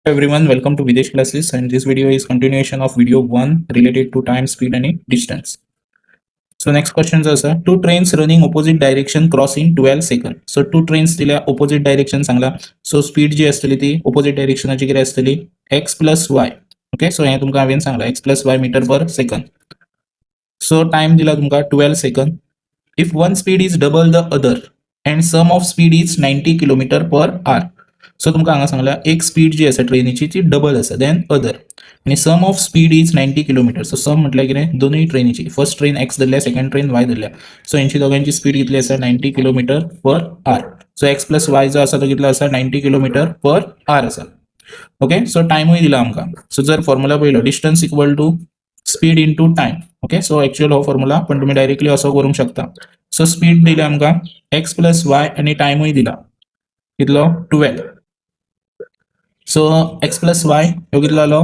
Everyone, welcome to Videsh Classes, and this video is continuation of video 1 related to time, speed and distance. So next question जो आसा, two trains running opposite direction cross in 12 second. So two trains दिल्या, opposite direction सांगला. So speed जी आसतली ती opposite directionाची कितें आसतली? X plus y. Okay, so हें तुमकां हांवें सांगला, x plus y meter per second. So time दिला तुमकां 12 second. If one speed is double the other and sum of speed is 90 kilometer per hour. So तुमकां हांगा सांगला, एक स्पीड जी आसा ट्रेनीची ती डबल आसा देन अदर आनी sum of speed is 90 kilometer. So sum म्हटल्यार कितें? दोनूय ट्रेनीची. फर्स्ट ट्रेन एक्स धरल्या, सेकंड ट्रेन वाय धरल्या. सो हेंची दोगांची स्पीड कितली आसा? 90 kilometer per hour. So x plus y जो आसा तो कितलो आसा? 90 किलोमीटर पर आवर आसा. ओके, सो टायमूय दिला आमकां. सो जर फॉर्मुला पळयलो, distance equal to speed into time. Okay, so actual हो फॉर्मुला, पण तुम्ही डायरेक्टली असो करूंक शकता. सो स्पीड दिल्या आमकां एक्स प्लस वाय आनी टायमूय दिला कितलो? 12. सो एक्स प्लस वाय ह्यो कितलो जालो?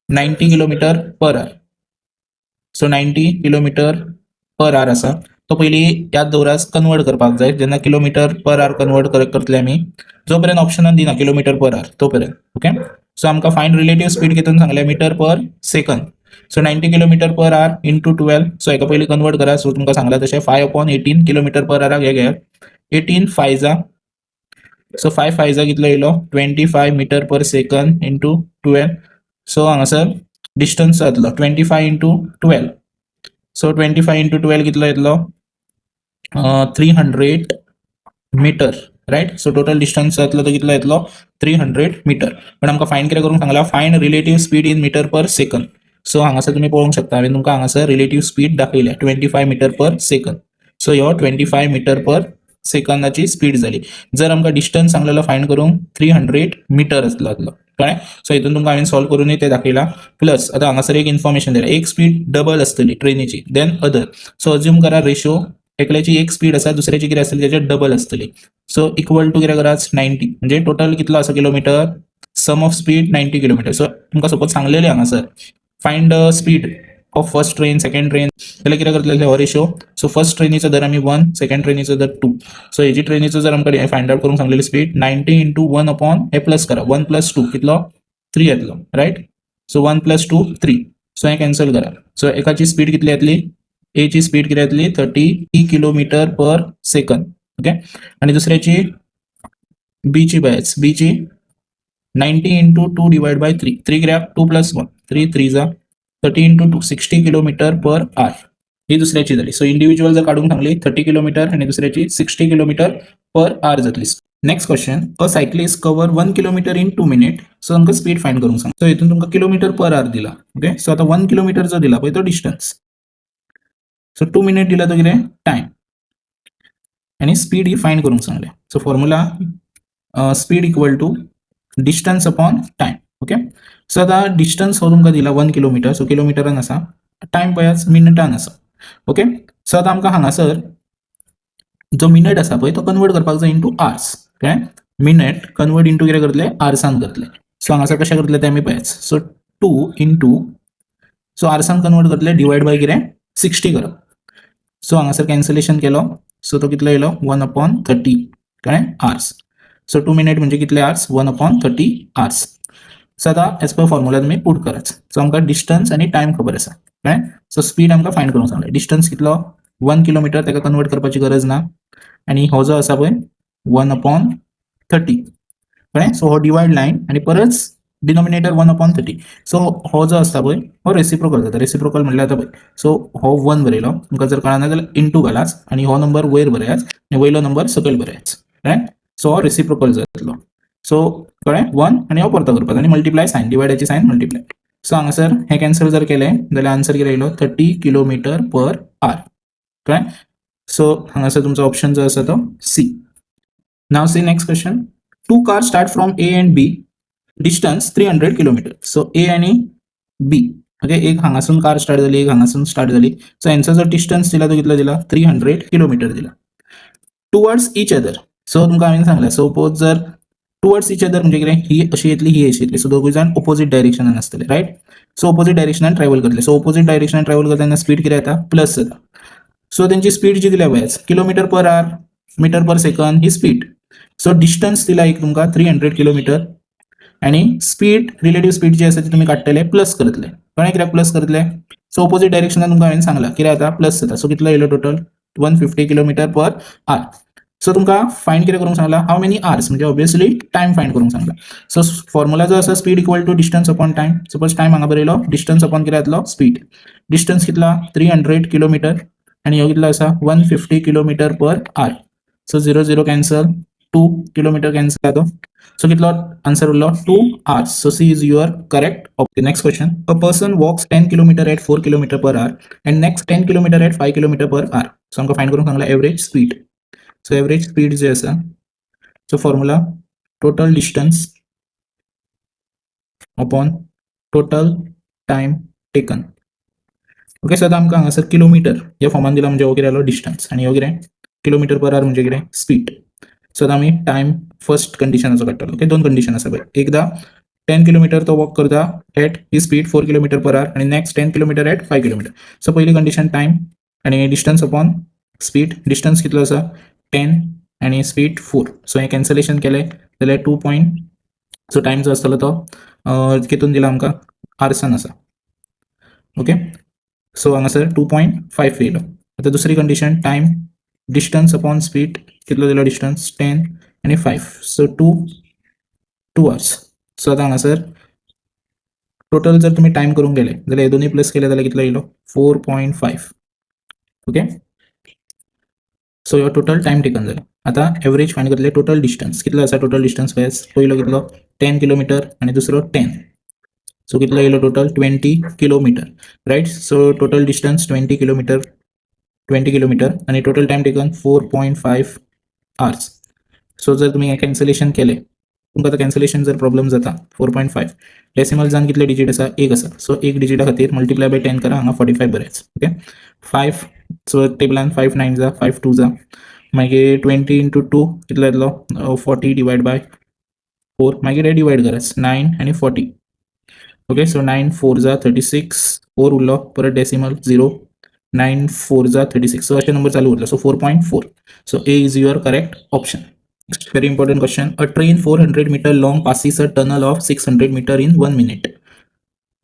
90 kilometer per hour. So 90 kilometer per hour आसा तो पयलीं याद दवरात, कन्वर्ट करपाक जाय. जेन्ना किलोमीटर पर आवर कन्वर्ट करतले आमी, जो पर्यंत ऑप्शनान दिना किलोमीटर पर आवर तो पर्यंत. ओके, सो आमकां फायंड रिलेटिव्ह स्पीड कितून सांगलें? Meter per second. So 90 kilometer per hour into 12. So हेका पयलीं कन्वर्ट करा. सो तुमकां सांगलां तशें 5 upon 18 kilometer per आवराक हे घेयात. 18 five za. So five five za कितलो येयलो? 25 meter per second into 12. So हांगासर डिस्टन्स जातलो 25 into 12. So 25 into 12 कितलो येतलो? 300 meter, right? So total distance जातलो तो कितलो येतलो? 300 मिटर. पण आमकां फायंड कितें करूंक सांगला? Find relative speed in meter per second. So हांगासर तुमी पळोवंक शकता, हांवें तुमकां हांगासर रिलेटिव्ह स्पीड दाखयल्या, 25 meter per second. So ह्यो 25 मिटर पर सेकंदाची स्पीड जाली. जर आमकां डिस्टन्स सांगलेलो फायंड करूंक, 300 मिटर जातलो, कळ्ळें? सो हितून तुमकां हांवें सॉल्व करूनय तें दाखयलां. प्लस आतां हांगासर एक इन्फॉर्मेशन दिल्या, एक स्पीड डबल आसतली ट्रेनीची देन अदर. सो अज्युम करा रेशो, एकल्याची एक स्पीड आसा, दुसऱ्याची कितें आसतली? तेच्या डबल आसतली. सो इक्वल टू कितें करात? 90. म्हणजे टोटल कितलो आसा kilometer? Sum of speed 90 kilometer. So तुमकां सपोज सांगलेलें हांगासर, find speed of first train, second train, जाल्यार कितें करतले? हो रेशो. सो फर्स्ट ट्रेनीचो धर आमी वन, सेकंड ट्रेनीचो धर टू. सो हेजी ट्रेनीचो जर आमकां फायंड आउट करूंक सांगलेली speed, 90 into one upon हे प्लस करा, वन प्लस टू कितलो? थ्री येतलो, right? So one plus two, three. So हें कॅन्सल करा. सो एकाची स्पीड कितली येतली? ए ची स्पीड किती येतली? 30 kilometer per second. Okay, आणि दुसऱ्याची बी ची पळयात. बी ची 90 into two divide by three. Three कित्याक? Two plus one three, three za 30 into two, 60 kilometer per hour. ही दुसऱ्याची जाली. सो इंडिव्हिज्युअल जर काढूंक सांगली, 30 किलोमीटर आणि दुसऱ्याची 60 किलोमीटर पर आवर जातली. Next question, a cyclist cover 1 kilometer in 2 minute. So तुमकां speed find करूंक सांग. सो हितून तुमकां किलोमीटर पर आवर दिला. ओके, सो आतां 1 किलोमीटर जो दिला पळय तो डिस्टन्स. सो 2 मिनिट दिला तो कितें? टायम. आनी स्पीड ही फायंड करूंक सांगलें. So formula, speed equal to distance upon time. Okay, so आतां डिस्टन्स हो तुमकां दिला 1 किलोमीटर. सो किलोमिटरान आसा. टायम पळयात, मिनटान आसा. ओके, सो आतां आमकां हांगासर जो मिनट आसा पळय तो कन्वर्ट करपाक जाय इंटू आर्स. कळ्ळें? मिनट कन्वर्ट इंटू कितें करतले? आर्सान करतले. सो हांगासर कशें करतले तें आमी पळयात. सो टू इंटू, सो आर्सान कन्वर्ट करतले, डिवायड बाय कितें? 60 करप. सो हांगासर कॅन्सलेशन केलो. सो तो कितलो येयलो? 1 अपॉन 30, कळ्ळें? आर्स. सो 2 मिनट म्हणजे कितले hours? 1 upon 30 hours. So आतां एज पर फॉर्मुला तुमी पुट करात. सो आमकां डिस्टन्स आनी टायम खबर आसा, कळ्ळें? सो स्पीड आमकां फायंड करूंक सांगलें. डिस्टन्स कितलो? 1 किलोमीटर. ताका कन्वर्ट करपाची गरज ना. आनी हो जो आसा पळय, 1 अपॉन 30, कळ्ळें? सो हो डिवायड लायन आनी परत डिनॉमिनेटर 1 अपॉन 30. सो हो जो आसता पळय हो रेसिप्रोकल जाता. रेसिप्रोकल म्हणल्यार आतां पळय, सो हो वन बरयलो. तुमकां जर कळना जाल्यार इंटू घालाच आनी हो नंबर वयर बरयात आनी वयलो नंबर सकयल बरयात, कळ्ळें? सो हो रेसिप्रोकल जातलो. सो कळ्ळें? वन आनी हो परतो करपाचो आनी मल्टिप्लाय सायन, डिवायडाची सायन मल्टिप्लाय. सो हांगासर हें कॅन्सल जर केलें जाल्यार आन्सर कितें येयलो? 30 किलोमीटर पर आवर, कळ्ळें? सो हांगासर तुमचो ऑप्शन जो आसा तो C. Now see next question. Two car start from A and B, distance 300 kilometer. So A आनी बी, ओके, एक हांगासून कार स्टार्ट जाली, एक हांगासून स्टार्ट जाली. सो हेंचो जो डिस्टन्स दिला तो कितलो दिला? 300 किलोमीटर दिला. Towards each other. सो तुमकां हांवें सांगलें, सपोज जर टुवर्ड्स इच अदर म्हणजे कितें? ही अशी येतली, ही अशी येतली. सो दोगूय जाण ओपोजीट डायरेक्शनान आसतले, रायट? सो ओपोजीट डायरेक्शनान ट्रॅव्हल करतले. सो ओपोजीट डायरेक्शनान ट्रॅव्हल करता तेन्ना स्पीड कितें येता? प्लस जाता. सो तेंची स्पीड जी दिल्या पळयात, kilometer per hour, meter per second ही स्पीड. सो डिस्टन्स दिला एक तुमकां 300 किलोमीटर. आनी स्पीड, रिलेटीव स्पीड जी आसा ती तुमी काडटले, प्लस करतले. कळ्ळें कित्याक प्लस करतले? सो ओपोजीट डायरेक्शनान तुमकां हांवें सांगलां कितें जाता, प्लस जाता. सो कितलो येयलो total? 150 kilometer per hour. So तुमकां फायंड कितें करूंक सांगला? हाव मेनी आर्स, म्हणजे ऑब्वियसली टायम फायंड करूंक सांगला. सो फॉर्मुला जो आसा, speed equal to distance upon time. Suppose time हांगा बरयलो, डिस्टन्स अपॉन कितें जातलो? स्पीड. डिस्टन्स कितला? 300 किलोमिटर. आनी ह्यो कितलो आसा? 150 kilometer per hour. So zero zero cancel, 2 kilometer cancel जातो. सो कितलो आन्सर उरलो? 2 hours. So C is your correct. Okay, next question. A person walks 10 kilometer at 4 kilometer per hour and next 10 kilometer at 5 kilometer per hour. So आमकां find करूंक सांगला average speed. So average speed जे आसा, so formula total distance upon total time taken. Okay, so आतां आमकां हांगासर kilometre ह्या फॉर्मान दिला, म्हणजे हो कितें जालो? डिस्टन्स. आनी हो कितें? किलोमिटर पर आवर म्हणजे कितें? स्पीड. सो आतां आमी टायम फर्स्ट कंडिशनाचो काडटलो. ओके, दोन कंडिशन आसा पळय. एकदां 10 किलोमिटर तो वॉक करता at he speed 4 kilometer per hour आणि next 10 kilometer at 5 kilometer. So पयली कंडिशन टायम आनी डिस्टन्स अपॉन स्पीड. डिस्टन्स कितलो आसा? 10 आनी स्पीड 4. सो हें कॅन्सलेशन केलें जाल्यार टू पॉयंट. सो टायम जो आसतलो तो कितून दिला आमकां? आर्सान आसा. ओके, सो हांगासर 2.5 येयलो. आतां दुसरी condition, time, distance upon speed. कितलो दिलो डिस्टन्स? 10 आनी 5, सो 2 2 hours. सो आतां हांगासर टोटल जर तुमी टायम करूंक गेले जाल्यार हे दोनूय प्लस केले जाल्यार कितलो येयलो? 4.5. Okay, सो ह्यो टोटल टायम टेकन जालो. आतां एवरेज फायंड करतले. टोटल डिस्टन्स कितलो आसा? टोटल डिस्टन्स पळय, पयलो कितलो? 10 किलोमिटर आनी दुसरो 10. सो कितलो येयलो total? 20 kilometer, right? So total distance 20 kilometer, 20 kilometer आनी total time taken 4.5 hours. So जर तुमी हें कॅन्सलेशन केलें, तुमकां आतां कॅन्सलेशन जर प्रॉब्लम जाता, 4.5 डेसिमल्सान कितले डिजीट आसा? एक आसा. सो एक डिजिटा खातीर मल्टिप्लाय बाय 10 करा. हांगा 45 बरेच. Okay, five. सो टेबलान फायव नायन जा, फायव टू जा. मागीर 20 इंटू 2 कितलो येतलो? 40 डिवायड बाय 4. मागीर हे डिवायड करात, 9 आनी 40. Okay, so 9 four za 36, 4 उरलो, परत decimal zero, 9 four za 36. So अशे नंबर चालू उरलो. So 4.4. So A is your correct option. Next, very important question. A train 400 meter long passes a tunnel of 600 meter in 1 minute.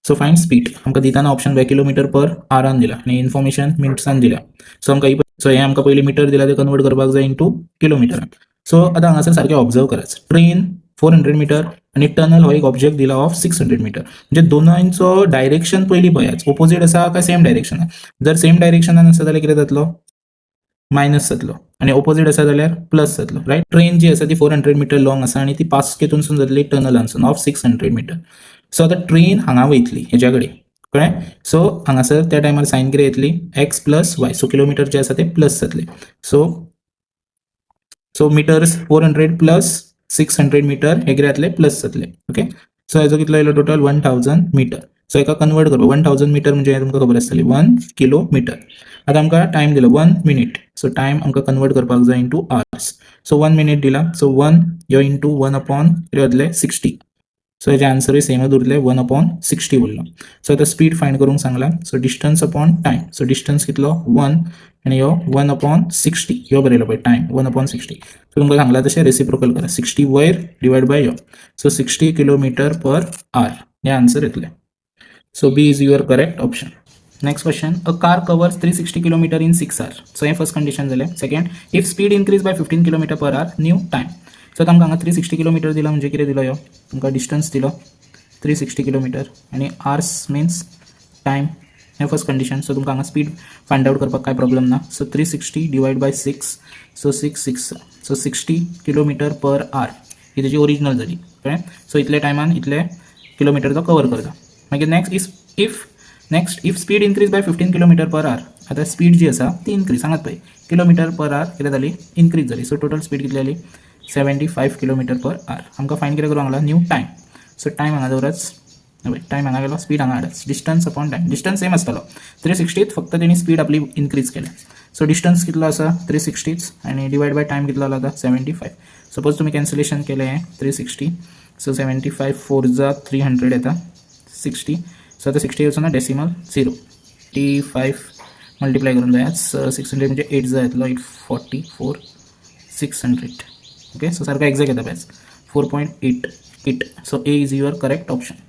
So find speed. आमकां दिताना option पळय, kilometre पर आरान दिला आनी information मिनट्सान दिल्या. So आमकां सो हें आमकां पयलीं मिटर दिला, ते कन्वर्ट करपाक जाय इंटू किलोमिटरान. सो आतां हांगासर सारकें ऑब्जर्व करात. ट्रेन 400 मिटर आनी टनल हो एक ऑब्जेक्ट दिला ऑफ 600 मिटर, म्हणजे दोनांचो डायरेक्शन पयलीं पळयात, ओपोजीट आसा काय सेम डायरेक्शनान. जर सेम डायरेक्शनान आसा जाल्यार कितें जातलो? मायनस जातलो आनी ओपोजीट आसा जाल्यार प्लस जातलो, रायट? ट्रेन जी आसा ती 400 मिटर लॉंग आसा आनी ती पास कितूनसून जातली? टनलानसून ऑफ 600 मिटर. सो आतां ट्रेन हांगा वयतली हेज्या कडेन, कळ्ळें? सो हांगासर त्या टायमार सायन कितें येतली? X plus y. So kilometer जे आसा ते प्लस जातले. So meters 400 plus 600 meter हे कितें जातले? प्लस जातले. ओके, सो हेजो कितलो येयलो टोटल? 1000 मिटर. सो हेका कन्वर्ट करप, 1000 मिटर म्हणजे तुमकां खबर आसतली, 1 किलोमिटर. आतां आमकां टायम दिलो 1 मिनीट. सो टायम आमकां कन्वर्ट करपाक जाय into hours. So 1 minute दिला, सो वन यो इंटू वन अपॉन कितें जातलें? 60. सो हेजे आन्सरूय सेमच उरले, 1 अपॉन 60 उरलो. सो आतां स्पीड फायंड करूंक सांगला. So distance upon time. So distance कितलो? वन. आनी ह्यो 1 अपॉन 60, ह्यो बरयलो पळय टायम 1 अपॉन 60. सो तुमकां सांगला तशें रेसिप्रोकल करा, 60 वयर डिवायड बाय ह्यो. So 60 kilometer per hour hey answer येतलें. So B is your correct option. Next question. A car covers 360 kilometer in 6 hour. So hey first condition जालें. Second, if speed increase by 15 kilometer per hour, new time. So आमकां हांगा 360 kilometre दिला, म्हणजे कितें दिलो ह्यो? तुमकां डिस्टन्स दिलो 360 किलोमिटर आनी आर्स मिन्स टायम. हें फर्स्ट कंडिशन. सो तुमकां हांगा स्पीड फायंड आउट करपाक कांय प्रॉब्लम ना. So 360 divide by 6, so 6 6, so 60 kilometer per hour ही तेजी ओरिजिनल जाली, कळ्ळें? सो इतले टायमान इतले किलोमिटर तो कवर करता. मागीर next is if next if speed increase by 15 kilometer per hour. आतां स्पीड जी आसा ती इनक्रीज, सांगात पळय, किलोमिटर पर आवर कितें जाली? इनक्रीज जाली. सो टोटल स्पीड कितली जाली? 75 kilometer per hour. आमकां फायंड कितें करूंक लागला? New time. सो टायम हांगा दवरच, पळय, टायम हांगा गेलो, स्पीड हांगा हाडच. Distance upon time. Distance same आसतलो 360त, फक्त तेणी स्पीड आपली इनक्रीज केल्या. सो डिस्टन्स कितलो आसा? 360च. आनी डिवायड बाय टायम कितलो आला आतां? 75. सपोज तुमी कॅन्सलेशन केलें हें 360, so 75 four za 300 येता, 60. सो आतां 60 येवचो ना, डेसिमल झिरो, 85 मल्टिप्लाय करून जाय. 600 म्हणजे एट जा येतलो, 8 44 600. Okay, सो सारको एग्जॅक्ट येता पळय, 4.8. It. So A is your correct option.